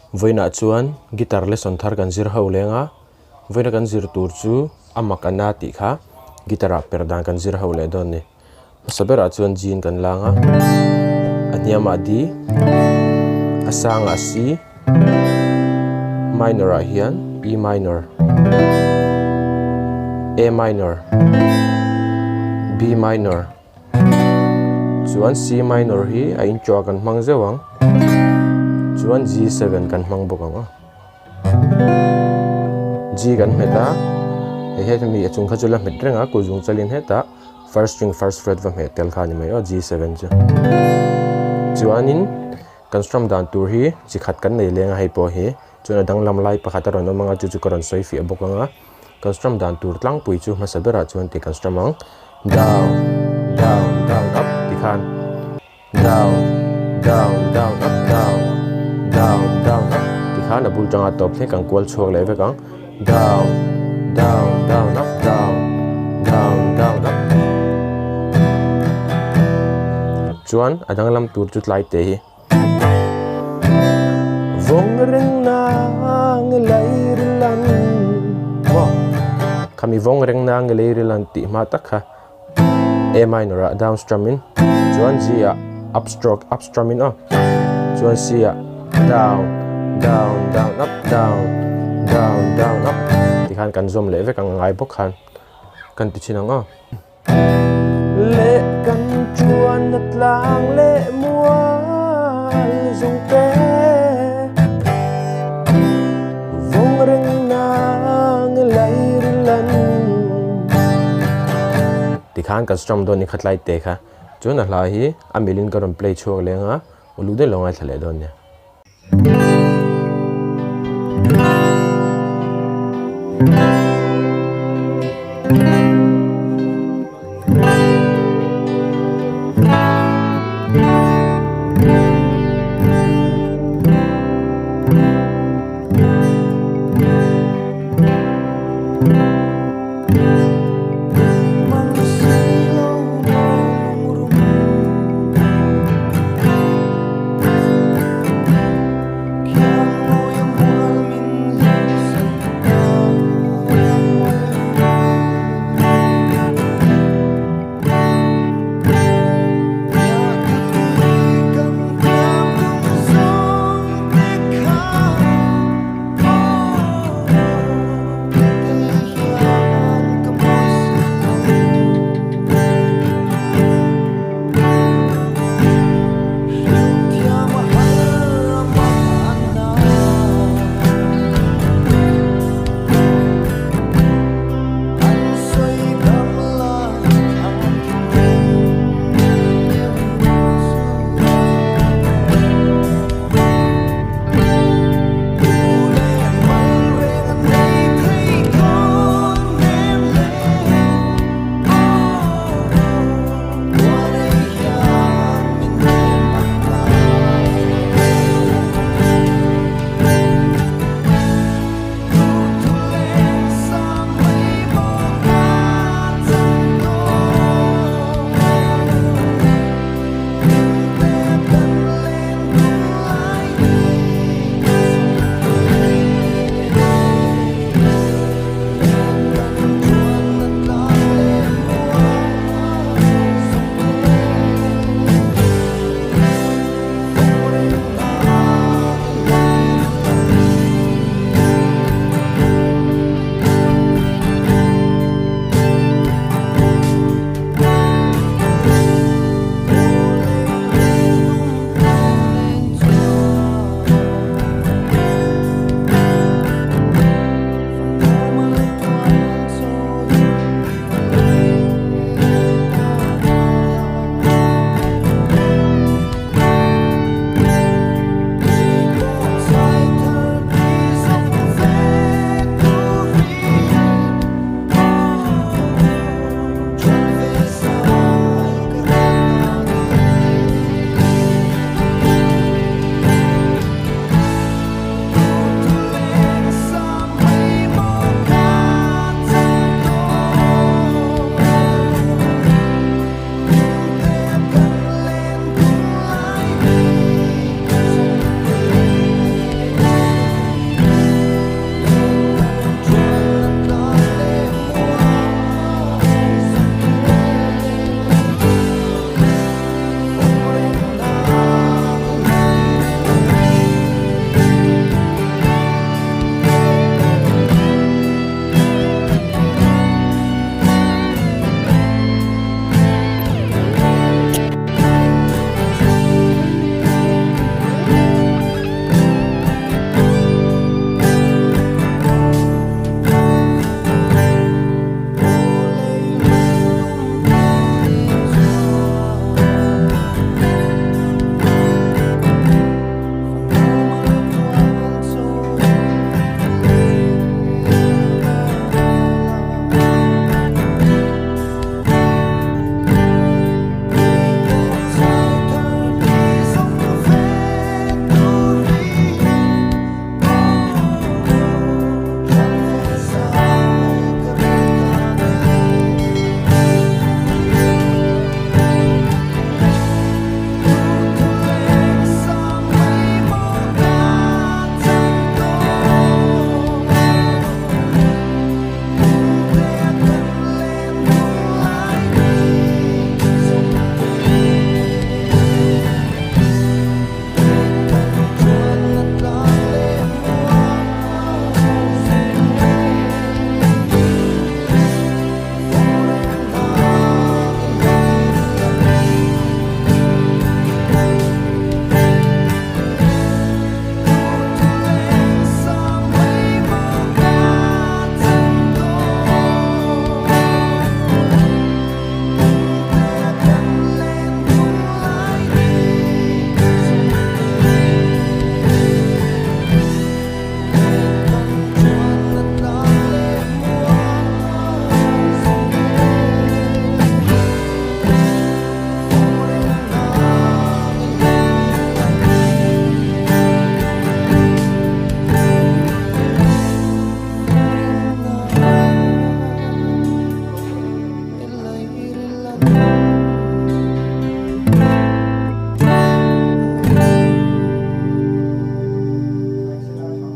Vawiinah chuan guitar lesson thar kan zir ho leng a, vawiina kan zir tur chu a mak a na tih kha guitar ah per dan kan zir ho leh dawn a ni. Hmasa berah chuan G in kan lang a, a hniamah D, a sangah C, minor ah hian E minor, A minor, B minor. Chuan C minor hi a intro ah kan hmang zeuh ang. Chuan G7 kan hmang bawk ang a. G kan hmet a, hei he mi a chung kha chu la hmet reng a, kut zung chalin hetah first string first fret va hmeh tel kha a ni mai aw G7 chu. Chuanin kan strum dan tur hi chi khat kan nei leng a hei pawh hi chuan a danglam lai pakhat a rawn awm ang a chu chu ka rawn sawi fiah bawk ang a. Kan strum dan tur tlangpui chu hmasa berah chuan ti kan strum ang. Down, down, down, up ti khan. Down, down, down, up, down, down, down, up ti khan a bul tanga tawp thleng kan kual chhuak leh vek ang. Down, down, down, up, down, down, down, up. Chuan a danglam tur chu tlai te hi. Vawng reng nang lei rilan maw khami vawng reng nang lei rilan tih hma tak kha A minor ah down strum in chuan G ah up stroke up strum in aw chuan C ah down down down up down down down up tikhan kan zawm leh vek ang a ngai bawk khan kan ti thin ang aw. Leh kan chuan a tlang leh mual zawng te vawng reng nang lei rilan. Tikhan kan strum dawn ni kha tlai te kha chuan a hla hi a milin ka rawn play chhuak leng a ulu daih lo ngaithla leh dawn nia.